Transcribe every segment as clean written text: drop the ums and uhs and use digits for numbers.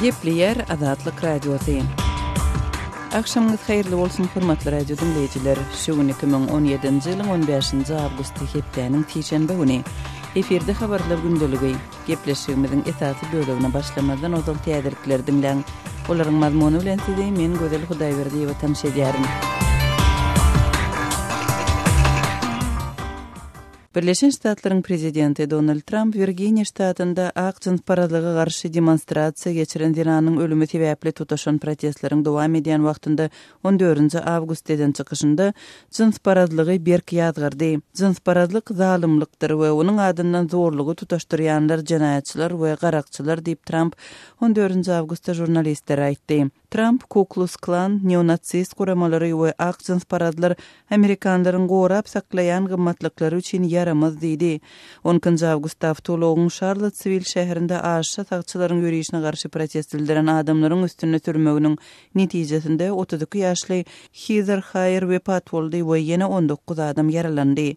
Gepleýär Azatlyk Radiosy. Agşamyňyz haýyrly bolsun, hormatly radio diňleýjiler! Şu gün 2017-nji ýylyň on bäşinji awgusty, hepdäniň sişenbe güni. Efirde habarlar gündeligi. Gepleşigimiziň esasy bölegine başlamazdan ozal täzelikleri diňläň. Olaryň mazmuny bilen sizi men Gözel Hudaýberdiýewa tanyş edýärin. Birleşen Ştatlaryň prezidenti Donald Tramp Wirginiýa ştatynda ak jynsparazlyga garşy demonstrasiýa geçiren zenanyň ölümi sebäpli tutaşan protestleriň dowam edýän wagtynda on dördünji awgustda eden çykyşynda jynsparazlygy berk ýazgardy. Jynsparazlyk zalymlykdyr we onuň adyndan zorlugy tutaşdyrýanlar jenaýatçylar we garakçylar diýip Tramp on dördünji awgustda žurnalistlere aýtdy. Tramp Ku-Klus Klan, neonasist guramalary we ak jynsparazlar amerikanlaryň gorap saklaýan gymmatlyklary üçin ýaramaz diýdi. On ikinji awgustda awtoulagyň Şarlotswil şäherinde aşa sagçylaryň ýörişine garşy protest bildiren adamlaryň üstüne sürmeginiň netijesinde 32 ýaşly Hizer Haýer wepat boldy we ýene 19 adam ýaralandy.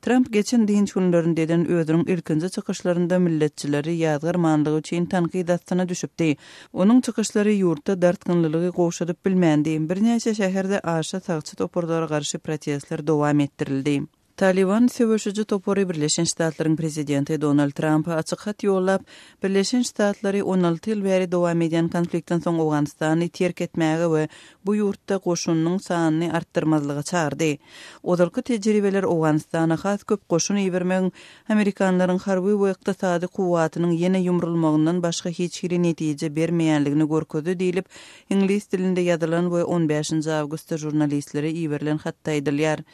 Tramp geçen dynç günlerinde eden özüniň ilkinji çykyşlarynda milletçileri ýazgarmanlygy üçin tankyt astyna düşüpdi. Onuň çykyşlary ýurtda dartgynlylygy gowşadyp bilmändi. Birnäçe şäherde aşa sagçy toparlara garşy protestler dowam etdirildi. Talyban söweşiji topary Birleşen Ştatlaryň prezidenti Donald Trampa açyk hat ýollap, Birleşen Ştatlary 16 ýyl bäri dowam edýän konfliktden soň Owganystany terk etmäge we bu ýurtda goşunynyň sanyny artdyrmazlyga çagyrdy. Ozalky tejribeler Owganystana has köp goşun ibermegiň amerikanlaryň harby we ykdysady kuwwatynyň ýene ýumrulmagyndan başga hiç hili netije bermeýänligini görkezdi diýlip, iňlis dilinde ýazylan we on bäşinji awgustda žurnalistlere iberilen hatda aýdylýar.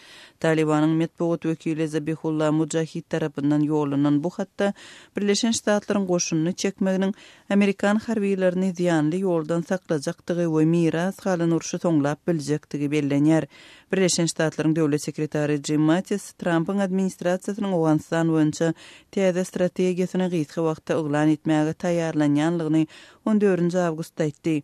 Talybanyň metbugat wekili Zabihullah Mujahid tarapyndan ýollanan bu hatda Birleşen Ştatlaryň goşunyny çekmeginiň amerikan harbylaryny zyýanly ýoldan saklajakdygy we miras galan urşy soňlap biljekdigi bellenýär. Birleşen Ştatlaryň Döwlet sekretary Jim Mattis Trampyň administrasiýasynyň Owganystan boýunça täze strategiýasyny gysga wagtda yglan etmäge taýýarlanýanlygyny on dördünji awgustda aýtdy.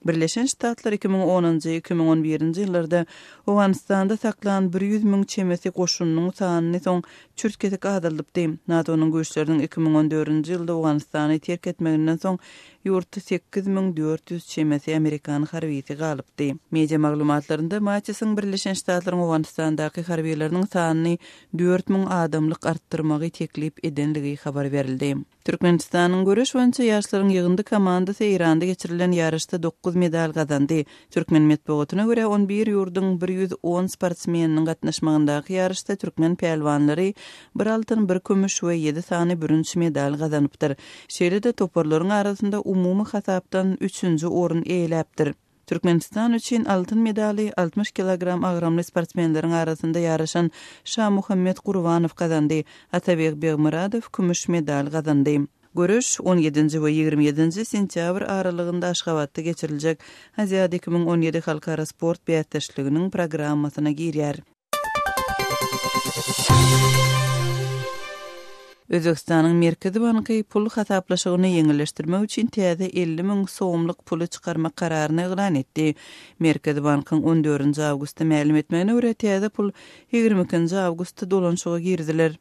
Birleşen Ştatlar 2010-njy, 2011-nji ýyllarda Owganystanda saklan 100 müň çemesi goşunynyň sanyny soň çürt-kesik azaldypdy. NATO-nyň güýçleriniň 2014-nji ýylda Owganystany terk etmeginden soň ýurtda 8400 çemesi amerikan harbysy galypdy. Media maglumatlarynda Mattisiň Birleşen Ştatlaryň Owganystandaky harbylarynyň sanyny 4000 adamlyk artdyrmagy teklip edenligi habar berildi. Türkmenistanyň göreş boýunça ýaşlaryň ýygyndy komandasy Eýranda geçirilen ýaryşda dokuz medal gazandy. Türkmen metbugatyna görä, on bir ýurduň 110 sportsmeniniň gatnaşmagyndaky ýaryşda türkmen pälwanlary bir altyn, bir kümüş we ýedi sany bürünç medal gazanypdyr. Şeýle-de toparlaryň arasynda umumy hasapdan üçünji orun eýeläpdir. Türkmenistan üçin altyn medaly 60 kilogram agramly sportsmenleriň arasynda ýaryşan Şamuhammet Gurbanow gazandy. Atabeg Begmyradow kümüş medal gazandy. Göreş on ýedinji we 27-nji sentýabr aralygynda Aşgabatda geçiriljek Aziada 2017 halkara sport bäsdeşliginiň programmasyna girýär. Özbegistanyň Merkezi banky pul hasaplaşygyny ýeňilleşdirmek üçin täze 50 müň somluk puly çykarmak kararyny yglan etdi. Merkezi bankyň on dördünji awgustda mälim etmegine görä, täze pul ýigrimi ikinji awgustda dolanyşyga giriziler.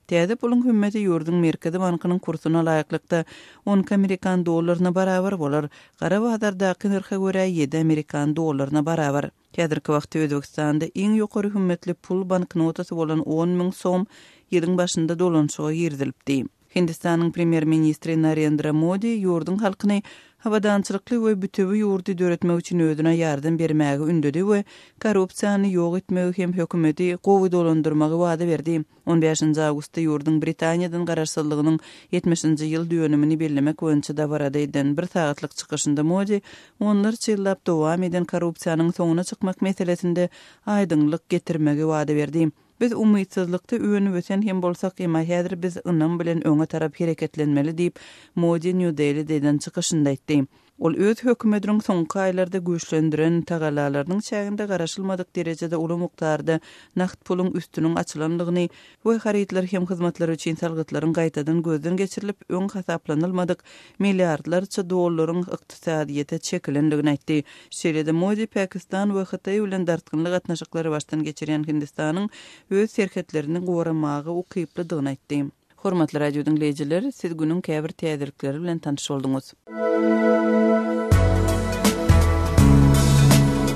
Täze puluň hümmeti ýurduň Merkezi bankynyň kursuna laýyklykda on iki amerikan dollaryna barabar bolar. Gara bazardaky nyrha görä ýedi amerikan dollaryna barabar. Häzirki wagtda Özbegistanda iň ýokary hümmetli pul banknotasy bolan 10 müň som ýylyň başynda dolanyşyga girizilipdi. Hindistanyň premýer-ministri Narendra Modi ýurduň halkyny abadançylykly we bütewi ýurdy döretmek üçin özüne ýardam bermäge ündedi we korrupsiýany ýok etmegi hem hökümeti gowy dolandyrmagy wada berdi. On bäşinji awgustda ýurduň Britaniýadan garaşsyzlygynyň ýetmişinji ýyl dönümini bellemek boýunça dabarada eden bir sagatlyk çykyşynda Modi onlarça ýyllap dowam eden korrupsiýanyň soňuna çykmak meselesinde aýdyňlyk getirmegi wada berdi. Biz umytsyzlykda önüp-ösen hem bolsak, emma häzir biz ynam bilen öňe tarap hereketlenmeli diýip, Modi Nýu-Delide eden çykyşynda aýtdy. Ol öz hökümetiniň soňky aýlarda güýçlendiren tagallalarynyň çäginde garaşylmadyk derejede uly mukdarda nagt puluň üstüniň açylandygyny we harytlar hem hyzmatlar üçin salgytlaryň gaýtadan gözden geçirilip, öň hasaplanylmadyk milliardlarça dollaryň ykdysadyýete çekilendigini aýtdy. Şeýle-de Modi Pakistan we Hytaý bilen dartgynly gatnaşyklary başdan geçirýän Hindistanyň öz serhetlerini goramaga ukyplydygyny aýtdy. Hormatly radio diňleýjiler, siz günüň käbir täzelikleri bilen tanyş bolduňyz.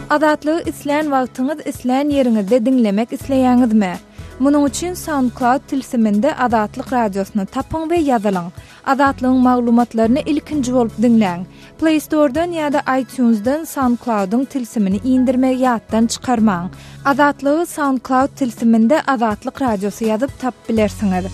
Azatlygy islän wagtyňyz, islän ýeriňizde diňlemek isleýäňizmi? Munuň üçin SoundCloud tilsiminde Azatlyk Radiosyny tapyň we ýazylyň. Azatlygyň maglumatlaryny ilkinji bolup diňläň. Play Store-dan ýa-da iTunes-dan SoundCloud-yň tilsimini indirmegi ýatdan çykarmaň. Azatlygy SoundCloud tilsiminde Azatlyk Radiosy ýazyp tapyp bilersiňiz.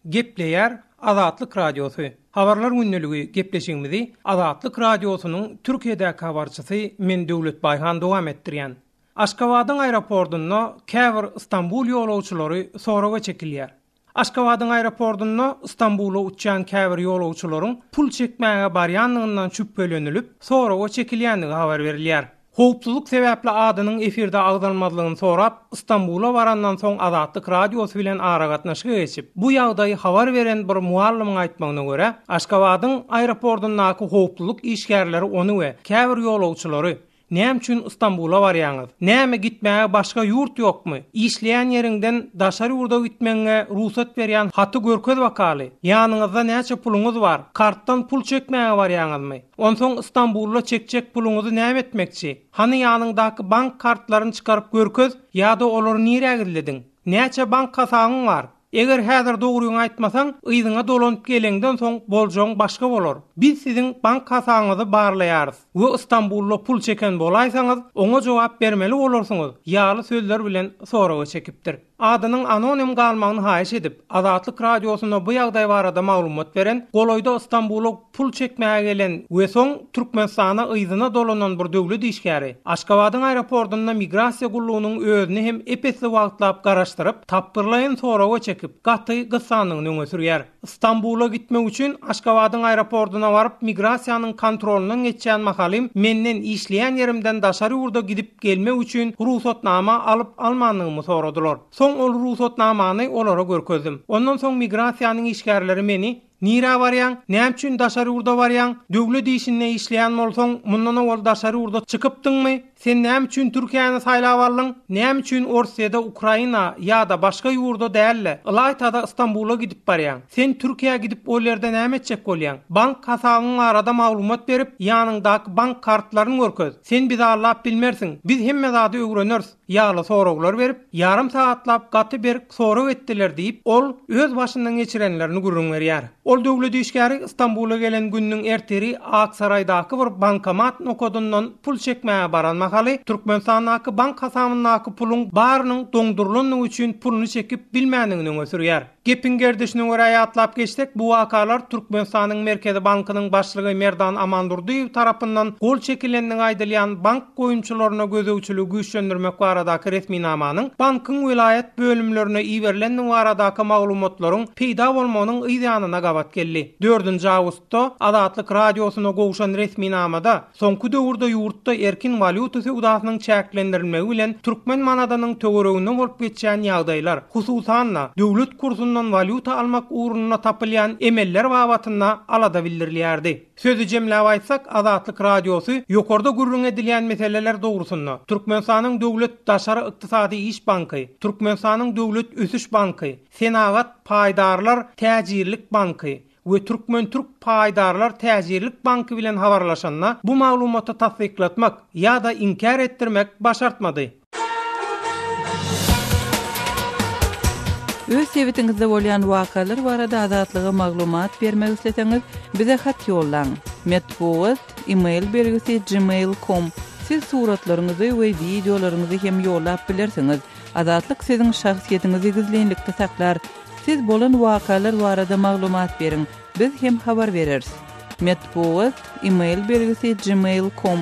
Gepleýär Azatlyk Radiosy, Habarlar gündeligi gepleşigimizi Azatlyk Radiosynyň Türkiýedäki habarçysy men Döwlet Baýhan dowam etdirýän. Aşgabadyň aeroportunda käbir Stambul ýolagçylary soraga çekilýär. Aşgabadyň aeroportunda Stambula uçýan käbir ýolagçylaryň pul çekmäge barýandygyndan şübhelenilip, soraga çekilýändigi habar berilýär. Howpsuzlyk sebäpli adynyň efirde agzalmazlygyny sorap, Stambula barandan soň Azatlyk Radiosy bilen aragatnaşyga geçip, bu ýagdaýy habar beren bir mugallymyň aýtmagyna görä, Aşgabadyň aeroportyndaky howpsuzlyk işgärleri ony we käbir ýolagçylary Näme üçin Stambula barýaňyz? Näme gitmäge başga ýurt ýokmy? Işleýän ýeriňden daşary ýurda gitmegiňe rugsat berýän haty görkez bakaly. Ýanyňyzda näçe puluňyz bar? Kartdan pul çekmäge barýaňyzmy? Onsoň Stambulda çekjek puluňyzy näme etmekçi? Hany ýanyňdaky bank kartlaryny çykaryp görkez ýa-da olary nirä gizlediň? Näçe bank hasabyň bar? Eger häzir dogryňy aýtmasaň, yzyňa dolanyp geleňden soň boljagyň başga bolar. Biz siziň bank hasabyňyzy barlaýarys we Stambulda pul çeken bolaýsaňyz, oňa jogap bermeli bolarsyňyz ýaly sözler bilen soraga çekipdir. Adynyň anonim galmagyny haýyş edip, Azatlyk Radiosynda bu ýagdaý barada maglumat beren, golaýda Stambula pul çekmäge gelen we soň Türkmenistana yzyna dolanan bir döwlet işgäri, Aşgabadyň aeroportunda migrasiýa gullugynyň özüni hem ep-esli wagtlap garaşdyryp, tapgyrlaýyn soraga çekip, gaty gyssandygyny öňe sürýär. Stambula gitmek üçin Aşgabadyň aeroportuna baryp migrasiýanyň kontrolyndan geçýän mahalym menden işleýän ýerimden daşary ýurda gidip gelmek üçin rugsatnama alyp-almandygymy soradylar. Soň ol rugsatnamany olara görkezdim. Ondan soň migrasiýanyň işgärleri meni Nirä barýaň? Näme üçin daşary ýurda barýaň? Döwlet işinde işleýän bolsaň, mundan owal daşary ýurda çykypdyňmy? Sen näme üçin Türkiýäni saýlap aldyň? Näme üçin Orsýede, Ukraina ýa-da başga ýurda däl-de, ylaýta-da Stambula gidip barýaň? Sen Türkiýä gidip ol ýerde näme etjek bolýaň? Bank hasabyň barada maglumat berip, ýanyňdaky bank kartlaryny görkez. Sen bizi aldap bilmersiň. Biz hemme zady öwreneris. Ýaly soraglar berip, ýarym sagatlap gaty berk sorag etdiler diýip, ol öz başyndan geçirenlerini gürrüň berýär. Ol döwlet işgäri Stambula gelen gününiň ertiri Aksaraýdaky bir bankomat nokadyndan pul çekmäge baran mahaly, Türkmenistandaky bank hasabyndaky puluň barynyň doňdurylandygy üçin puluny çekip bilmändigini öňe sürýär. Gepiň gerdişine görä ýatlap geçsek, bu wakalar Türkmenistanyň Merkezi bankynyň başlygy Merdan Amandurdyýew tarapyndan gol çekilendigi aýdylýan bank goýumçylaryna gözegçiligi güýçlendirmek baradaky resminamanyň bankyň welaýat bölümlerine iberilendigi baradaky maglumatlaryň peýda bolmagynyň yz ýanyna gabat geldi. Dördünji awgustda Azatlyk Radiosyna gowşan resminamada Soňky döwürde ýurtda erkin walýuta söwdasynyň çäklendirilmegi bilen türkmen manadynyň töwereginde bolup geçýän ýagdaýlar, hususan-da, döwlet kursundan walýuta almak ugrunda tapylýan emeller babatynda alada bildirilýärdi. Sözi jemläp aýtsak, Azatlyk Radiosy ýokarda gürrüň edilýän meseleler dogrusynda Türkmenistanyň Döwlet daşary ykdysady iş banky, Türkmenistanyň Döwlet ösüş banky, Senagat paýdarlar täjirlik banky, we Türkmen-Türk paýdarlar täjirlik banky bilen habarlaşanda bu maglumaty tassyklatmak ýa-da inkär etdirmek başartmady. Öz sebitiňizde bolýan wakalar barada Azatlyga maglumat bermek isleseňiz, bize hat ýollaň. Metbugat, e-mail belgisi gmail com. Siz suratlaryňyzy we wideolaryňyzy hem ýollap bilersiňiz. Azatlyk siziň şahsyýetiňizi gizlinlikde saklar. Siz bolan wakalar barada maglumat beriň, biz hem habar bereris. Metbugat, e-mail belgisi gmail com.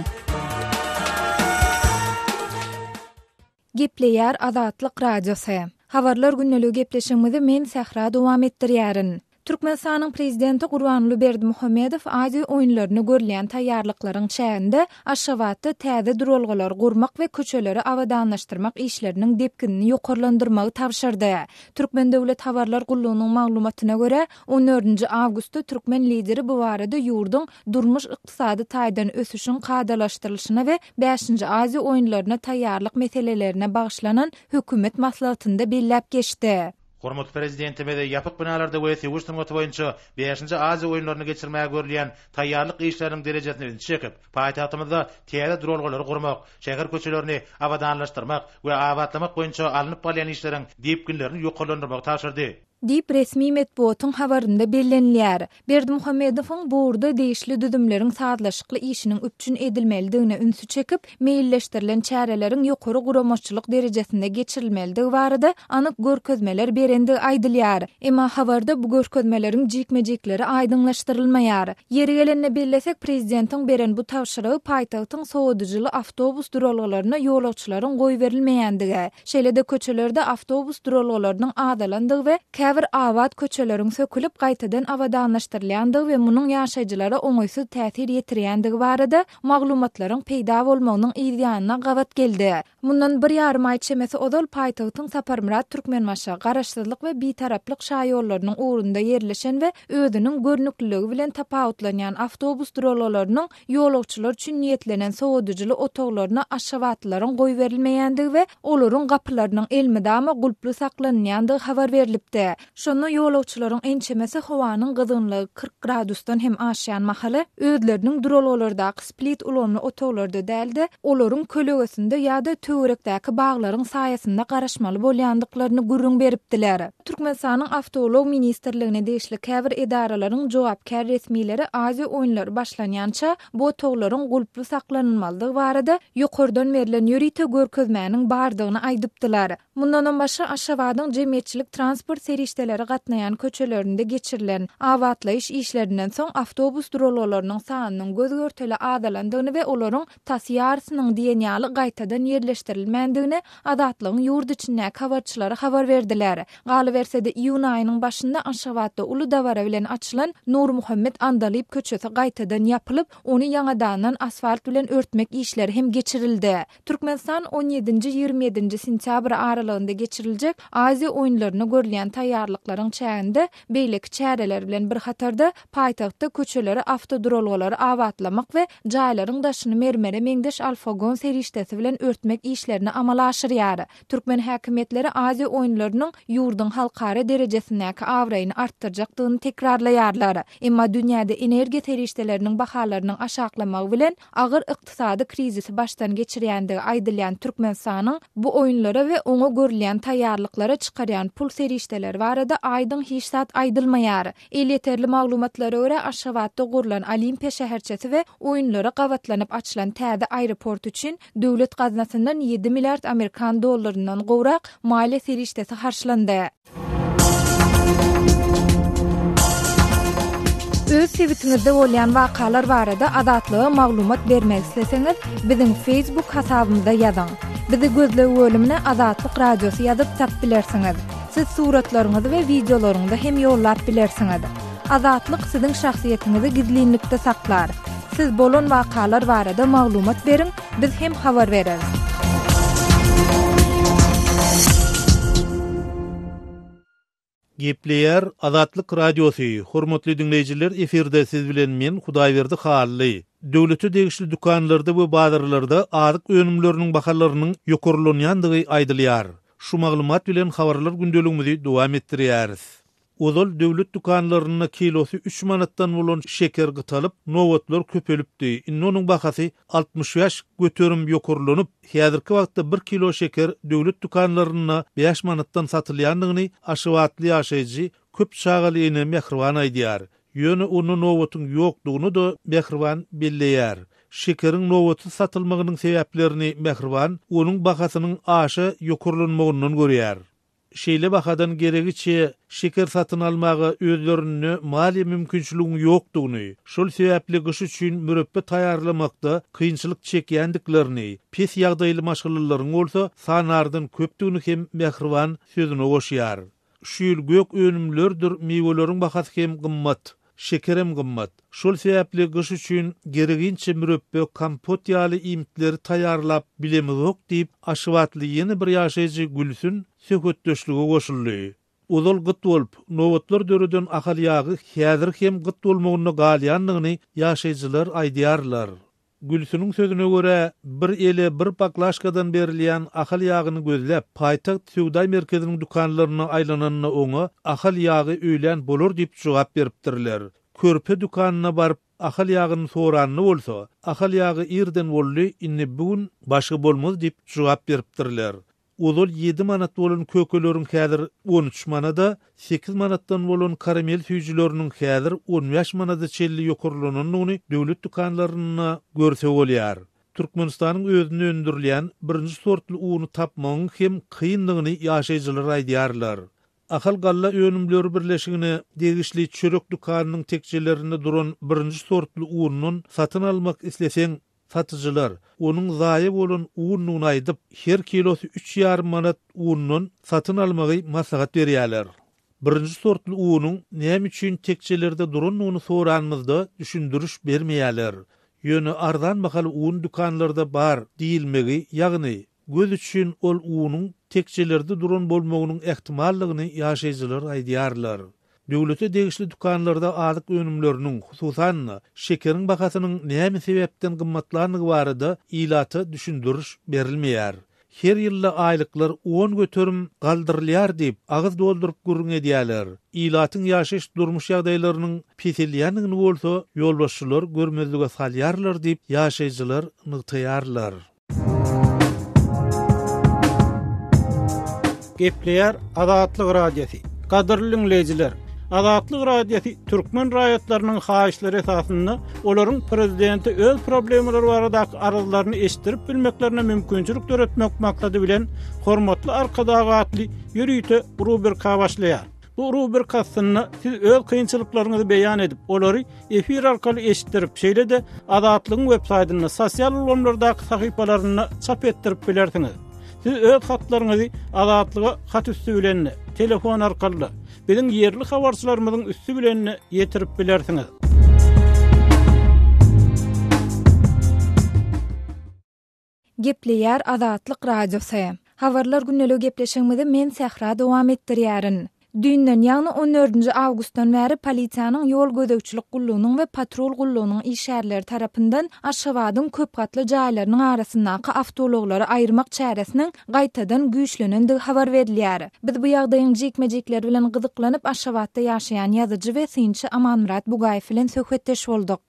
Gepleýär Azatlyk Radiosy. Habarlar gündeligi gepleşigimizi men Sähra dowam etdirýärin. Türkmenistanyň Prezidenti Gurbanguly Berdimuhamedow Aziýa oýunlaryna görülýän taýýarlyklaryň çäginde Aşgabatda täze duralgalary gurmak we köçeleri abadanlaşdyrmak işleriniň depginini ýokarlandyrmagy tabşyrdy. Türkmen döwlet habarlar gullugynyň maglumatyna görä, on dördünji awgustda türkmen Lideri bu barada ýurduň durmuş-ykdysady taýdan ösüşiň kadalaşdyrylyşyna we bäşinji Aziýa oýunlaryna taýýarlyk meselelerine bagyşlanan hökümet maslahatynda belläp geçdi. Hormatly Prezidentimiz ýapyk binalarda we söweş sungaty boýunça bäşinji Aziýa oýunlaryny geçirmäge görülýän taýýarlyk işleriniň derejesine ünsi çekip, paýtagtymyzda täze duralgalary gurmak, şäher köçelerini abadanlaşdyrmak we abatlamak boýunça alnyp barylýan işleriň depginlerini ýokarlandyrmagy tabşyrdy. Diýip, resmi metbugatyň habarynda bellenilýär. Berdimuhamedowyň bu ugurda degişli düzümleriň sazlaşykly işiniň üpjün edilmelidigine ünsi çekip, meýilleşdirilen çäreleriň ýokary guramaçylyk derejesinde geçirilmelidigi barada anyk görkezmeler berendigi aýdylýar. Emma habarda bu görkezmeleriň jikme-jikleri aýdyňlaşdyrylmaýar. Ýeri gelende bellesek, prezidentiň beren bu tabşyrygy paýtagtyň sowadyjyly awtobus duralgalaryna ýolagçylaryň goýberilmeýändigi, şeýle-de köçelerde awtobus duralgalarynyň azalandygy we käbir abat köçeleriň sökülip, gaýtadan abadanlaşdyrylýandygy we munuň ýaşaýjylara oňaýsyz täsir ýetirýändigi barada maglumatlaryň peýda bolmagynyň yz ýanyna gabat geldi. Mundan bir ýarym aý çemesi ozal paýtagtyň Saparmyrat Türkmenbaşy, Garaşsyzlyk we Bitaraplyk şaýollarynyň ugrunda ýerleşen we özüniň görnükliligi bilen tapawutlanýan awtobus duralgalarynyň ýolagçylar üçin niýetlenen sowadyjyly otaglaryna aşgabatlylaryň goýberilmeýändigi we olaryň gapylarynyň elmydama gulply saklanylýandygy habar berlipdi. Şonda ýolagçylaryň ençemesi howanyň gyzgynlygy 40 gradusdan hem aşýan mahaly, özleriniň duralgalardaky split ulgamly otaglarda däl-de, olaryň kölegesinde ýa-da töwerekdäki baglaryň saýasynda garaşmaly bolýandyklaryny gürrüň beripdiler. Türkmenistanyň Awtoulag ministrligine degişli käbir edaralaryň jogapkär resmileri Aziýa oýunlary başlanýança bu otaglaryň gulply saklanylmalydygy barada ýokardan berlen ýörite görkezmäniň bardygyny aýdypdylar. Mundanam başga Aşgabadyň jemgyýetçilik transport serişdeleri gatnaýan köçelerinde geçirilen abatlaýyş işlerinden soň awtobus duralgalarynyň sanynyň göz-görtele azalandygyny we olaryň tas ýarysynyň diýen ýaly gaýtadan ýerleşdirilmändigini Azatlygyň ýurt içindäki habarçylary habar berdiler. Galyberse-de, iýun aýynyň başynda Aşgabatda uly dabara bilen açylan Nurmuhammet Andalyp köçesi gaýtadan ýapylyp, ony ýaňadandan asfalt bilen örtmek işleri hem geçirildi. Türkmenistan on ýedinji, 20 ýedinji sentýabr aralygynda geçiriljek Aziýa oýunlaryna görülýän taýýarlyklaryň çäginde beýleki çäreler bilen bir hatarda, paýtagtda köçeleri, awtoduralgalary abatlamak we jaýlaryň daşyny mermere meňzeş alfagon serişdesi bilen örtmek işlerini amala aşyrýar. Türkmen häkimiýetleri Aziýa oýunlarynyň ýurduň halkara derejesindäki abraýyny artdyrjakdygyny tekrarlaýarlar. Emma dünýäde energiýa serişdeleriniň bahalarynyň aşaklamagy bilen agyr ykdysady krizisi başdan geçirýändigi aýdylýan Türkmenistanyň bu oýunlara we oňa görülýän taýýarlyklara çykarýan pul serişdeleri barada aýdyň hiç zat aýdylmaýar. Elýeterli maglumatlara görä, Aşgabatda gurlan Olimpiýa şäherçesi we oýunlara gabatlanyp açylan täze aeroport üçin döwlet gaznasyndan ýedi milliard amerikan dollaryndan gowrak maliýe serişdesi harçlandy. Öz sebitiňizde bolýan wakalar barada Azatlyga maglumat bermek isleseňiz, biziň Facebook hasabymyza ýazyň. Bizi gözleg bölümine Azatlyk Radiosy ýazyp tap bilersiňiz. Siz suratlaryňyzy we wideolaryňyzy hem ýollap bilersiňiz. Azatlyk siziň şahsyýetiňizi gizlinlikde saklar. Siz bolan wakalar barada maglumat beriň, biz hem habar bereris. Gepleýär Azatlyk Radiosy, Hormatly diňleýjiler efirde siz bilen men Hudaýberdi Hally. Döwlete degişli dükanlarda we bazarlarda azyk önümleriniň bahalarynyň ýokarlanýandygy aýdylýar. Şu maglumat bilen habarlar gündeligimizi dowam etdirýäris. Ozal döwlet dükanlarynda kilosy üç manatdan bolan şeker gytalyp, nobatlar köpelipdi. Indi onuň bahasy 65% ýokarlanyp, häzirki wagtda bir kilo şeker döwlet dükanlarynda bäş manatdan satylýandygyny aşgabatly ýaşaýjy, köp çagaly ene Mähriban aýdýar. Ýöne onda nobatyň ýokdugyny-da Mähriban belleýär. Şekeriň nobatsyz satylmagynyň sebäplerini Mähriban onuň bahasynyň aşa ýokarlanmagyndan görýär. Şeýle bahadan geregiçe şeker satyn almaga özlerinde maliýe mümkinçiligiň ýokdugyny, şol sebäpli gyş üçin mürepbe taýýarlamakda kynçylyk çekýändiklerini, pes ýagdaýly maşgalalaryň bolsa sanardan köpdügini hem Mähriban sözüne goşýar. Şu ýyl gök önümlerdir miweleriň bahasy hem gymmat. Şekerem gymmat. Şol sebäpli gyş üçin gereginçe mürepbe, kompot ýaly iýmitleri taýýarlap bilemizok diýip, aşgabatly ýene bir ýaşaýjy Gülsün söhbetdeşlige goşuldy. Ozal gyt bolup, nobatlar döreden Ahal ýagy häzir hem gyt bolmagynda galýandygyny ýaşaýjylar aýdýarlar. Gülsüniň sözüne görä, bir ele bir baklaşkadan berilýän Ahal ýagyny gözläp, paýtagt söwda merkeziniň dükanlaryna aýlananda oňa Ahal ýagy öýlän bolar diýip jogap beripdirler. Körpe dükanyna baryp, Ahal ýagyny soranda bolsa, Ahal ýagy irden boldy, indi bu gün başga bolmaz diýip jogap beripdirler. Ozal ýedi manat bolan kökeleriň häzir 13 manada, sekiz manatdan bolan karamel süýjüleriniň häzir 15 manada çenli ýokarlanandygyny döwlet dükanlarynda görse bolýar. Türkmenistanyň özünde öndürilýän birinji sortly uny tapmagyň hem kyndygyny ýaşaýjylar aýdýarlar. Ahal galla önümleri birleşigine degişli çörek dükanynyň tekjelerinde duran birinji sortly undan satyn almak isleseň, Satyjylar, onuň zaýa bolan undugyny aýdyp, her kilosy üç ýarym manat undan satyn almagy maslahat berýärler. Birinji sortly unuň näme üçin tekjelerde durandygyny soranymyzda düşündiriş bermeýärler. Ýöne arzan bahaly un dükanlarda bar diýilmegi, ýagny göz üçin ol unuň tekjelerde duran bolmagynyň ähtimallygyny ýaşaýjylar aýdýarlar. Döwlete degişli dükanlarda azyk önümleriniň, hususan-da, şekeriň bahasynyň näme sebäpden gymmatlandygy barada ilata düşündiriş berilmeýär. Her ýylda aýlyklar 10% galdyrylýar diýip, agyz dolduryp gürrüň edýärler. Ilatyň ýaşaýyş-durmuş ýagdaýlarynyň peselýändigini bolsa ýolbaşçylar görmezlige salýarlar diýip, ýaşaýjylar nygtaýarlar. Gepleýär Azatlyk Radiosy. Gadyrly diňleýjiler, Azatlyk Radiosy türkmen raýatlarynyň haýyşlary esasynda olaryň prezidente öz problemalary baradaky arzlaryny eşitdirip bilmeklerine mümkinçilik döretmek maksady bilen Hormatly Arkadag atly ýörite rubrika başlaýar. Bu rubrika astynda siz öz kynçylyklaryňyzy beýan edip, olary efir arkaly eşitdirip, şeýle-de Azatlygyň web saýtynda, sosial ulgamlardaky sahypalarynda çap etdirip bilersiňiz. Siz öz hatlaryňyzy Azatlyga hat üsti bilen-de, telefon arkaly-da, biziň ýerli habarçylarymyzyň üsti bilen-de ýetirip bilersiňiz. Gepleýär Azatlyk Radiosy. Habarlar gündeligi gepleşigimizi men Sähra dowam etdirýärin. Düýnden, ýagny on dördünji awgustdan bäri polisiýanyň ýol gözegçilik gullugynyň we patrul gullugynyň işgärleri tarapyndan Aşgabadyň köpgatly jaýlarynyň arasyndaky awtoulaglary aýyrmak çäresiniň gaýtadan güýçlenendigi habar berilýär. Biz bu ýagdaýyň jikme-jikleri bilen gyzyklanyp, Aşgabatda ýaşaýan ýazyjy we synçy Amanmyrat Bugaýew bilen söhbetdeş bolduk.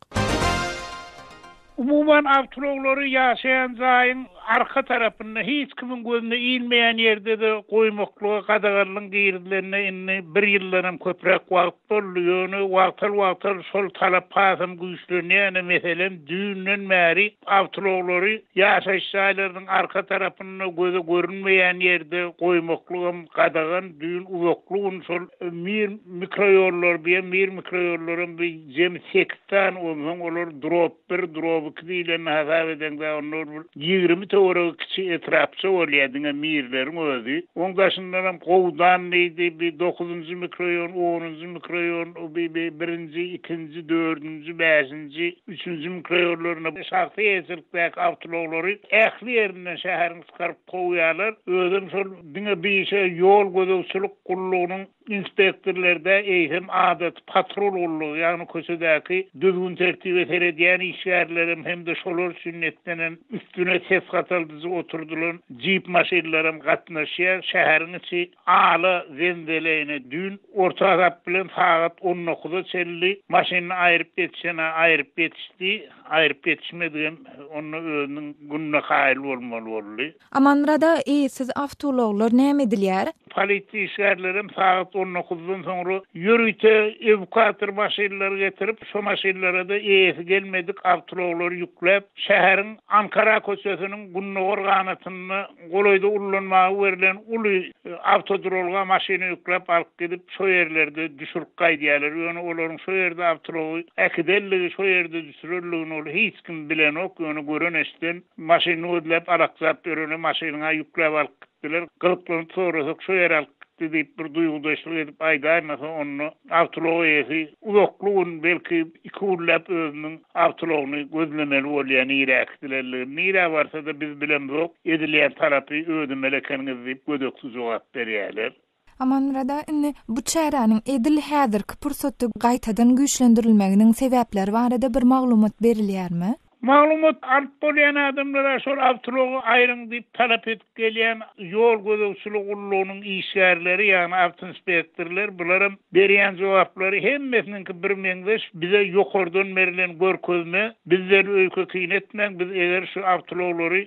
Umuman, awtoulaglary ýaşaýan jaýyň arka tarapynda, hiç kimiň gözüne ilmeýän ýerde-de goýmaklyga gadaganlygyň girizilenine indi bir ýyldanam köpräk wagt boldy. Ýöne wagtal-wagtal şol talap hasam güýçlenýär. Ine, meselem, düýnden bäri awtoulaglary ýaşaýyş jaýlarynyň arka tarapynda, göze görünmeýän ýerde goýmaklygam gadagan. Düýn uzakly gün şol Mir mikroýollary, bu ýer Mir mikroýollaram bir jemi sekiz sany, onsoň olar drob bir, drob iki diýlenini hasap edeňde, onda ol bir 20 töweregi kiçi etrapça bolýar, diňe Mirleriň özi. Oň daşyndanam Gowdan diýdi, bir dokuzynjy mikroýon, onunjy mikroýon, bi, bi, birinji, ikinji, dördünji, bäşinji, üçünji mikroýonlarynda şahsy eýeçilikdäki awtoulaglary ähli ýerinden şäheriň çykaryp kowýarlar. Özem şol diňe bir işe ýol gözegçilik gullugynyň Inspektorlar-da, eýsem adaty patrul gullugy, ýagny köçedäki düzgün-tertibe seredýän işgärlerem hem-de şolar üçin niýetlenen üstüne ses gataldyjy oturdylan jip maşynlaram gatnaşýar. Şäheriň içi ala zenzele ine düýn orta hasap bilen sagat on dokuza çenli maşynyny aýryp ýetişen-ä aýryp ýetişdi, aýryp ýetişmedigem onda özüniň gününe kaýyl bolmaly boldy. Amanmyrat aga, eýesiz awtoulaglar näme edilýär? Polisiýa işgärlerem sagat on dokuzdan soňra ýörite ewkator maşynlary getirip, şo maşynlara-da eýesi gelmedik awtoulaglary ýükläp, şäheriň Ankara köçesiniň gündogar ganatynda golaýda ullanmaga berlen uly awtoduralga maşyna ýükläp alyp gidip, şo ýerlerde düşürip gaýdýarlar. Ýöne olaryň şo ýerde awtoulagy äkidenligi, şo ýerde düşürenligini ol hiç kim bilenok, ýöne gören-eşiden maşynyny gözläp alakjap ýörene maşynyňa ýükläp alyp gitdiler. Gyzyklanyp sorasak, şo ýere alyp gitdiler. gitdi diýip bir duýgudaşlyk edip aýdaýmasa onda awtoulag eýesi uzakly gün belki iki günläp özüniň awtoulagyny gözlemeli bolýar nirä äkidilenligini. Nirä barsa-da biz bilemzok, edilýän talapy ödemeli ekeniňiz diýip gödeksi jogap berýärler. Amanmyrat aga, indi bu çäräniň edil häzirki pursatda gaýtadan güýçlendirilmeginiň sebäpleri barada bir maglumat berilýärmi? Maglumat alyp bolýan adamlara şol awtoulagy aýryň diýip talap edip gelýän ýol gözegçilik gullugynyň işgärleri, ýagny awtoinspektorlar, bularam berýän jogaplary hemmesiniňki birmeňzeş, bize ýokardan berlen görkezme, bizden öýke-kine etmäň, biz eger şu awtoulaglary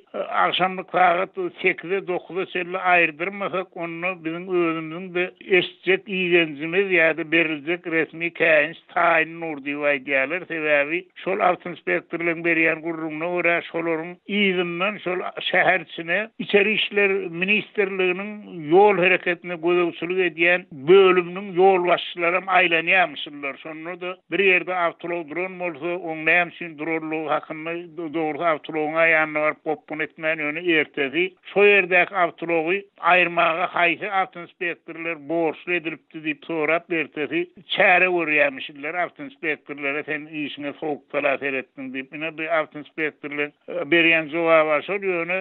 agşamlyk sagat sekize, dokuza çenli aýyrdyrmasak, onda biziň özümiziň-de eşitjek igenjimiz ýa-da beriljek resmi käýinç taýyn dur diýip aýdýarlar, sebäbi Şol awtoinspektorlaryň berýän gürrüňine görä, şolaryň yzyndan şol şäher içine Içeri işler ministrliginiň ýol hereketine gözegçilik edýän bölüminiň ýolbaşçylaram aýlanýarmyşynlar. Şonda-da bir ýerde awtoulag duran bolsa, oň näme üçin duranlygy hakynda, dogrusy awtoulagyň-a ýanyna baryp gopgun etmän, ýöne ertesi şo ýerdäki awtoulagy aýyrmaga haýsy awtoinspektorlar borçly edilipdi diýip sorap, ertesi Çäre görýärmişinler awtoinspektorlara sen işiňe sowuk sala seretdiň diýip. Ine bu awtoinspektorlaryň berýän jogaby şol ýöne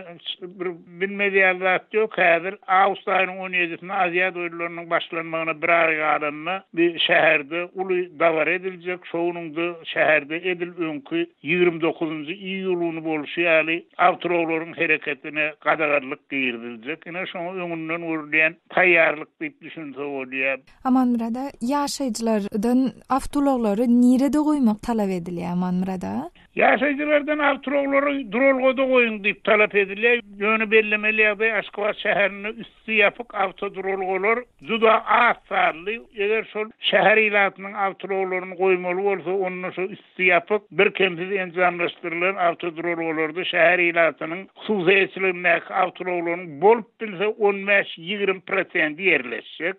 bir bilmez ýaly zat ýok. Häzir awgust aýynyň on ýedisinde Aziada oýunlarynyň başlanmagyna bir aý galanda bir şäherde uly dabara ediljek. Şo günüňde şäherde edil öňki 29-njy iýul güni bolşy ýaly awtoulaglaryň hereketine gadaganlyk giriziljek. Ine şoňa öňünden görülýän taýýarlyk diýip düşünse bolýar. Amanmyrat aga, ýaşaýjylardan awtoulaglary nirede goýmak talap edilýär, Amanmyrat aga? Ýaşaýjylardan awtoulaglary duralgada goýuň diýip talap edilýär. Ýöne bellemeli ýagdaý, Aşgabat şäherinde üsti ýapyk awtoduralgalar juda az sanly. Eger şol şäher ilatynyň awtoulaglaryny goýmaly bolsa, onda şo üsti ýapyk, birkemsiz enjamlaşdyrylan awtoduralgalarda şäher ilatynyň hususy eýeçiligindäki awtoulaglaryň bolup bilse on bäş-ýigrimi prosenti ýerleşjek.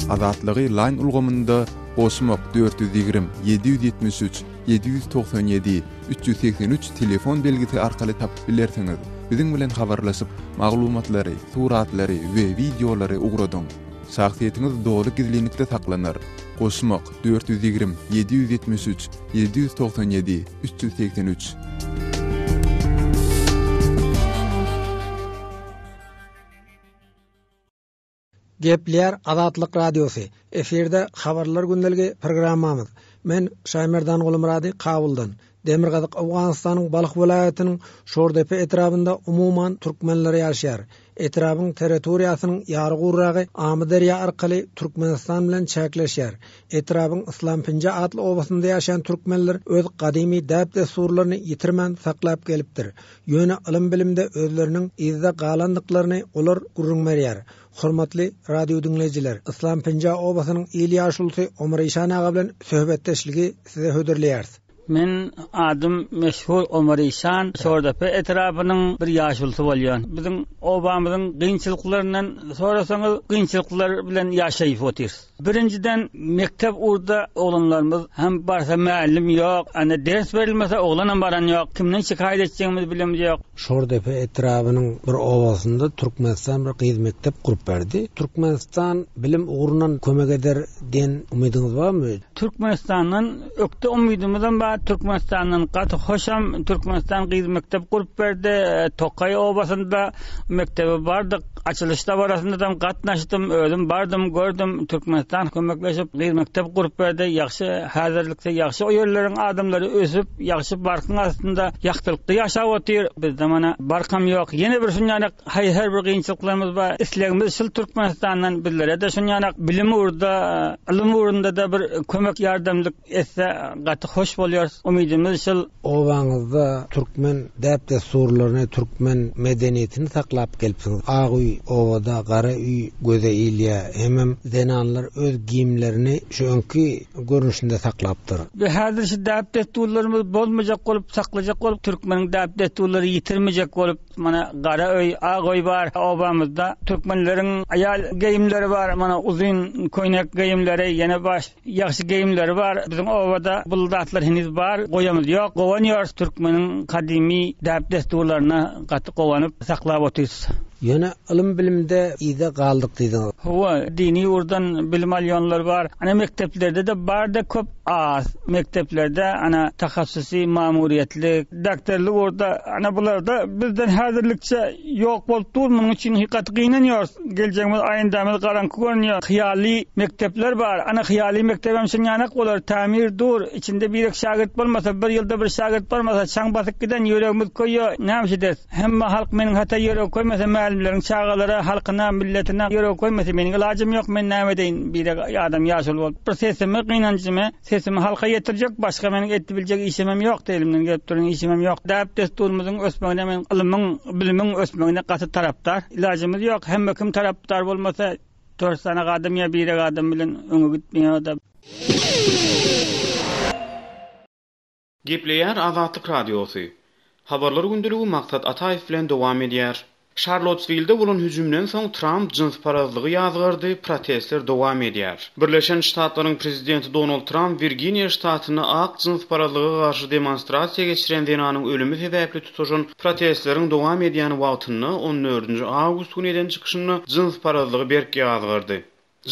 Azatlygy Line ulgamynda goşmak 420 773 797 383 telefon belgisi arkaly tapyp bilersiňiz. Biziň bilen habarlaşyp, maglumatlary, suratlary we wideolary ugradyň. Şahsyýetiňiz doly gizlinlikde saklanar. Goşmak 420 773 797 383. Gepleýär Azatlyk Radiosy, efirde Habarlar gündeligi programmamyz. Men Şaýmerdan Gulmyrady Kabuldan. Demirgazyk Owganystanyň Balh welaýatynyň Şordepe etrabynda umuman türkmenler ýaşaýar. Etrabyň territoriýasynyň ýary gurragy Amyderýa arkaly Türkmenistan bilen çäkleşýär. Etrabyň Yslampinje atly obasynda ýaşaýan türkmenler öz gadymy däp-dessurlaryny ýitirmän saklap gelipdir. Ýöne ylym-bilimde özleriniň yzda galandyklaryny olar gürrüň berýär. Hormatly radio diňleýjiler, Yslampinje obasynyň il ýaşulusy Omar Işan aga bilen söhbetdeşligi size hödürleýäris. Men adym meşhur Omar Işan, Şordepe etrapynyň bir ýaşulusy bolýan. Biziň obamyzyň kynçylyklaryndan sorasaňyz, kynçylyklar bilen ýaşaýyp otyrys. Birinjiden, mekdep ugurda oglanlarymyz hem barsa mälim ýok, ana ders berilmese oglanam baran ýok. Kimden şikaýat etjegimizi bilemiz ýok. Şordepe etrabynyň bir obasynda Türkmenistan bir gyz mekdep gurup berdi. Türkmenistan bilim ugrundan kömek eder diýen umydyňyz barmy? Türkmenistandan ökde umydymyzam bar, Türkmenistandan gaty hoşam, Türkmenistan gyz mekdep gurup berdi, Tokaý obasynda mekdebe bardyk, açylyş dabarasyndadam gatnaşdym, özüm bardym, gördüm, Türkmenistan kömekleşip gyz mekdep gurup berdi, ýagşy, häzirlikde ýagşy o ýerleriň adamlary ösüp, ýagşy barkyň astynda ýagtylykda ýaşap otyr, bizde mana barkam ýok, ýene bir şunýaly Haý her bir kynçylyklarymyz bar. Islegimiz şul Türkmenistandan bizlerede şunýanak bilim ugurda, ylym ugrunda-da bir kömek ýardamlyk etse gaty hoş bolýarys. Umydymyz şul. Obaňyzda türkmen däp-dessurlaryny, türkmen medeniýetini saklap gelipsiňiz. Ak öý obada, gara öý göze ilýär. Hemem zenanlar öz geýimlerini şu öňki görnüşinde saklapdyr. Biz häzir şu däp-dessurlarymyzy bozmajak bolup, saklajak bolup, türkmeniň däp-dessurlary ýitirmejek bolup, Mana gara öý, ak öý bar obamyzda. Türkmenleriň aýal geýimleri bar, mana uzyn köýnek geýimleri, ýene baş ýagşy geýimleri bar. Biziň obada bul zatlar heniz bar, goýamyz ýok. Guwanýarys türkmeniň gadymy däp-dessurlaryna gaty guwanyp saklap otyrys. Ýöne ylym-bilimde yza galdyk diýdiňiz. Hawa, dini ugurdan bilim alýanlar bar. Ana mekdeplerde-de bar-da köp az. Mekdeplerde ana tahassusy, mamuryýetlik, doktorlyk ugurda ana bularda bizden häzirlikçe ýok bolup dur. Munuň üçin gaty gynanýarys. Geljegimiz, aýyndamyz garaňky görünýär. Hyýaly mekdepler bar. Ana hyýaly mekdebem şunýanak bolar. Tämir dur. Içinde birek şägirt bolmasa, bir ýylda bir şägirt bolmasa, çaň basyp giden ýüregimiz köýýär. Näme ederis? Hemme halk meniň hata ýüregi köýmese, mälimleriň çagalara, halkyna, milletine ýüregi köýmese, meniň ilajym ýok, men näme edeýin, birek adam ýaşuly bolup. Bir sesimi, gynanjymy, sesimi halka ýetirjek, başga meniň edip biljek işimem ýokdy, elimden gelip duran işimem ýok. Däp-dessurymyzyň ösmegine men ylmyň, bilimiň ösmegine gaty tarapdar. Ilajymyz ýok, hemme kim tarapdar bolmasa, dört sany adam ýa birek adam bilen öňe gitmeýär-de. Gepleýär Azatlyk Radiosy. Habarlar gündeligi Maksat Ataýew bilen dowam edýär. Şarlotswilde bolan hüjümden soň Tramp jynsparazlygy ýazgardy, protestler dowam edýär. Birleşen Ştatlaryň prezidenti Donald Tramp Wirginiýa ştatynda ak jynsparazlyga garşy demonstrasiýa geçiren zenanyň ölümi sebäpli tutaşan protestleriň dowam edýän wagtynda on dördünji awgust güni eden çykyşynda jynsparazlygy berk ýazgardy.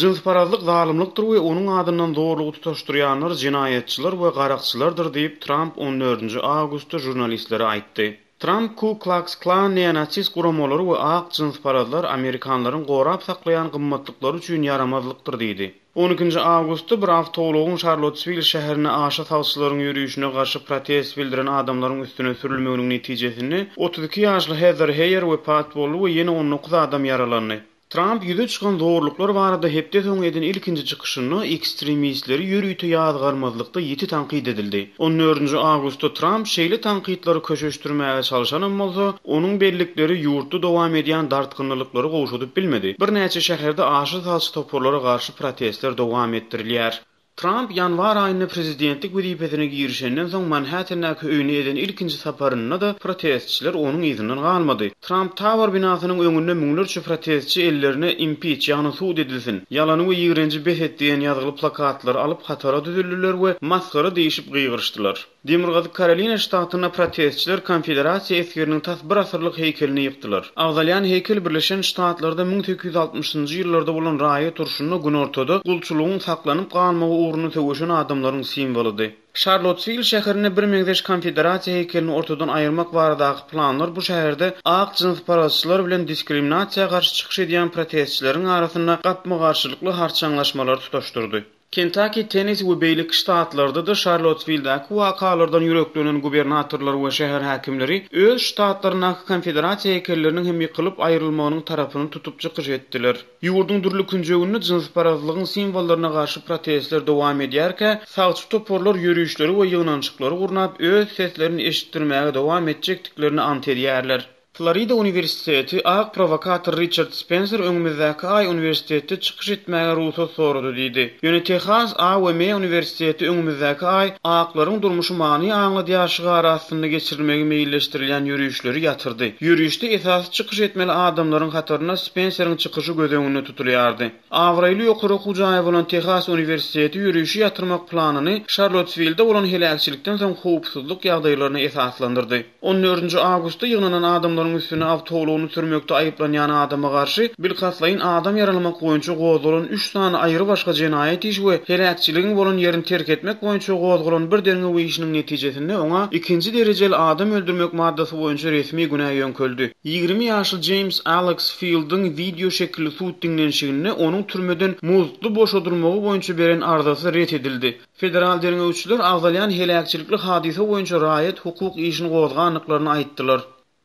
Jynsparazlyk zalymlykdyr we onuň adyndan zorlugy tutaşdyrýanlar jenaýatçylar we garakçylardyr diýip, Tramp on dördünji awgustda žurnalistlere aýtdy. Tramp Ku Klaks Klan neonasist guramalary we ak jynsparazlar amerikanlaryň gorap saklaýan gymmatlyklary üçin ýaramazlykdyr diýdi. On ikinji awgustda bir awtoulagyň Şarlotswil şäherinde aşa sagçylaryň ýörişine garşy protest bildiren adamlaryň üstüne sürülmeginiň netijesinde 32 ýaşly Heather Heyer wepat boldy we ýene on dokuz adam ýaralandy. Tramp ýüze çykan zorluklar barada hepde soňy eden ilkinji çykyşynda ekstremistleri ýörite ýazgarmazlykda ýiti tankyt edildi. On dördünji awgustda Tramp şeýle tankytlary köşeşdirmäge çalşanam bolsa, onuň bellikleri ýurtda dowam edýän dartgynlylyklary gowşadyp bilmedi. Birnäçe şäherde aşa sagçy toparlara garşy protestler dowam etdirilýär. Tramp ýanwar aýynda prezidentlik wezipesine girişenden soň Manhattendäki öýüne eden ilkinji saparynda-da protestçiler onuň yzyndan galmady. Tramp Tower binasynyň öňünde müňlerçe protestçi ellerine Impiç, ýagny sud edilsin, ýalany we ýigrenji bes et diýen ýazgyly plakatlary alyp hatara düzüldiler we masgara diýşip gygyryşdylar. Demirgazyk Karolina ştatynda protestçiler konfederasiýa esgeriniň tas bir asyrlyk heýkelini ýykdylar. Agzalýan heýkel Birleşen Ştatlarda 1860-njy ýyllarda bolan raýat urşunda Günortada gulçulygyň saklanyp galmagy ugrunda söweşen adamlaryň simwolydy. Şarlotswil şäherinde birmeňzeş konfederasiýa heýkelini ortadan aýyrmak baradaky planlar bu şäherde ak jynsparazçylar bilen diskriminasiýa garşy çykyş edýän protestçileriň arasynda gapma-garşylykly harçaňlaşmalary tutaşdyrdy. Kentaki, Tennesi we beýleki ştatlarda-da Şarlotswildäki wakalardan ýüreklenen gubernatorlar we şäher häkimleri öz ştatlaryndaky konfederasiýa heýkelleriniň hem ýykylyp aýrylmagynyň tarapyny tutup çykyş etdiler. Ýurduň dürli künjeginde jynsparazlygyň simwollaryna garşy protestler dowam edýärkä, sagçy toparlar ýörişleri we ýygnanyşyklary gurnap, öz seslerini eşitdirmäge dowam etjekdiklerini ant edýärler. Florida uniwersiteti, ak prowokator Riçard Spenser öňümizdäki aý uniwersitetde çykyş etmäge rugsat sorady diýdi. Ýöne Tehas A we M uniwersiteti öňümizdäki aý Aklaryň durmuşy many aňladýar şygary astynda geçirilmegi meýilleşdirilýän ýörişleri ýatyrdy. Ýörişde esasy çykyş etmeli adamlaryň hatarynda Spenseriň çykyşy göz öňünde tutulýardy. Abraýly ýokary okuw jaýy bolan Tehas uniwersiteti ýörişi ýatyrmak planyny Şarlotswilde bolan heläkçilikden soň howpsuzlyk ýagdaýlaryna esaslandyrdy. On dördünji awgustda ýygnanan adamlaryň üstüne awtoulagyny sürmekde aýyplanýan adama garşy bilkastlaýyn adam ýaralamak boýunça gozgalan üç sany aýrybaşga jenaýat işi we heläkçiligiň bolan ýerini terk etmek boýunça gozgalan bir derňew işiniň netijesinde oňa ikinji derejeli adam öldürmek maddasy boýunça resmi günä ýöňkeldi. 20 ýaşly Jeýms Aleks Fildiň wideo şekilli sud diňlenişiginde onuň türmeden muzdly boşadylmagy boýunça beren arzasy ret edildi. Federal derňewçiler agzalýan heläkçilikli hadysa boýunça raýat-hukuk işini gozgandyklaryny aýtdylar.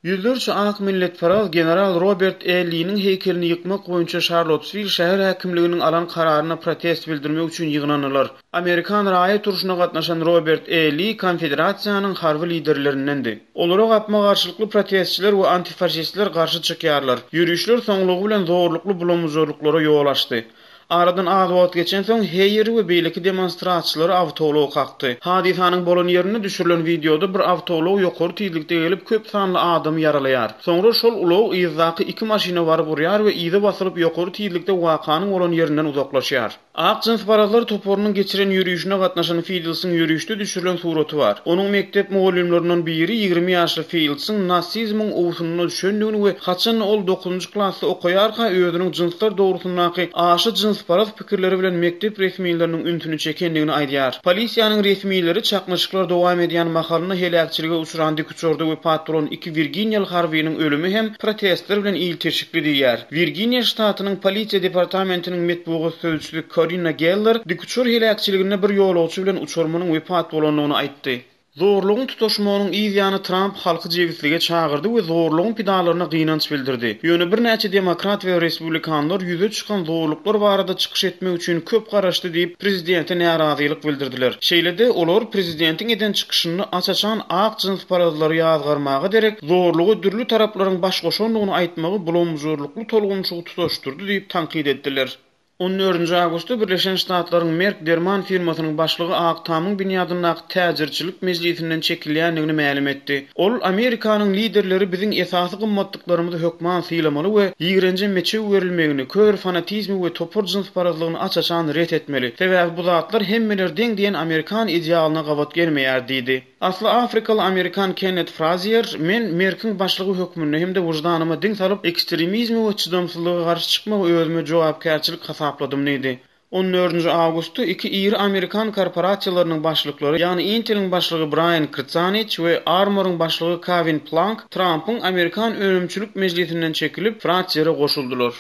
Ýüzlerçe ak milletparaz general Robert E. Liniň heýkelini ýykmak boýunça Şarlotswil şäher häkimliginiň alan kararyna protest bildirmek üçin ýygnandylar. Amerikan raýat urşuna gatnaşan Robert E. Li konfederasiýanyň harby liderlerindendi. Olara gapma-garşylykly protestçiler we antifaşistler garşy çykýarlar. Ýörişler soňlugy bilen zorlukly bulamuzarlyklara ýol açdy. Aradan az wagt geçensoň, Heýeri we beýleki demonstratçylary awtoulag kakdy. Hadysanyň bolan ýerinde düşürilen wideoda bir awtoulag ýokary tizlikde gelip, köp sanly adamy ýaralaýar. Soňra şol ulag yzdaky iki maşyna baryp urýar we yza basylyp ýokary tizlikde wakanyň bolan ýerinden uzaklaşýar. Ak jynsparazlar toparynyň geçiren ýörişine gatnaşan Fidlsiň ýörişde düşürilen suraty bar. Onuň mekdep mugallymlaryndan biri 20 ýaşly Fildsiň nasizmiň owsunyna düşendigini we haçan-da ol dokuzynjy klasda okaýarka özüniň jynslar dogrusyndaky aşa jynsparaz pikirleri bilen mekdep resmileriniň ünsüni çekendigini aýdýar. Polisiýanyň resmileri çaknyşyklar dowam edýän mahalynda heläkçilige uçran dikuçarda wepat bolan iki wirginiýaly harbynyň ölümi hem protestler bilen ilteşikli diýýär. Wirginiýa ştatynyň polisiýa departamentiniň metbugat sözçüsi Korinna Geller dikuçar heläkçiliginde bir ýolagçy bilen uçarmanyň wepat bolandygyny aýtdy. Zorlugyň tutaşmagynyň yz ýany Tramp halky jebislige çagyrdy we zorlugyň pidalaryna gynanç bildirdi. Ýöne birnäçe demokrat we respublikanlar ýüze çykan zorluklar barada çykyş etmek üçin köp garaşdy diýip, prezidente närazylyk bildirdiler. Şeýle-de, olar prezidentiň eden çykyşynda aç-açan ak jynsparazlary ýazgarmaga derek, zorluga dürli taraplaryň baş goşandygyny aýtmagy bulamjyrlykly tolgunyşygy tutaşdyrdy diýip tankyt etdiler. On dördünji awgustda Birleşen Ştatlaryň Merk derman firmasynyň başlygy Ak Tamyň binýadyndaky täjirçilik mejlisinden çekilýändigini mälim etdi. Ol, Amerikanyň liderleri biziň esasy gymmatlyklarymyzy hökman sylamaly we ýigrenje meçew berilmegini, kör fanatizmi we topar jynsparazlygyny aç-açan ret etmeli. Sebäbi bu zatlar hemmeler deň diýen amerikan idealyna gabat gelmeýär diýdi. Asly afrikaly amerikan Kennet Frazier, Men Merkiň başlygy hökmünde hem-de wyždanyma diň salyp, ekstremizme we çydamsyzlyga garşy çykmagy özüme jogapkärçilik hasapladym diýdi. On dördünji awgustda iki iri amerikan korporasiýalarynyň başlyklary, ýagny Intel-iň başlygy Braýan Krtsaniç we Armor-yň başlygy Kawin Plank Trampyň Amerikan önümçilik mejlisinden çekilip, Fraziere goşuldylar.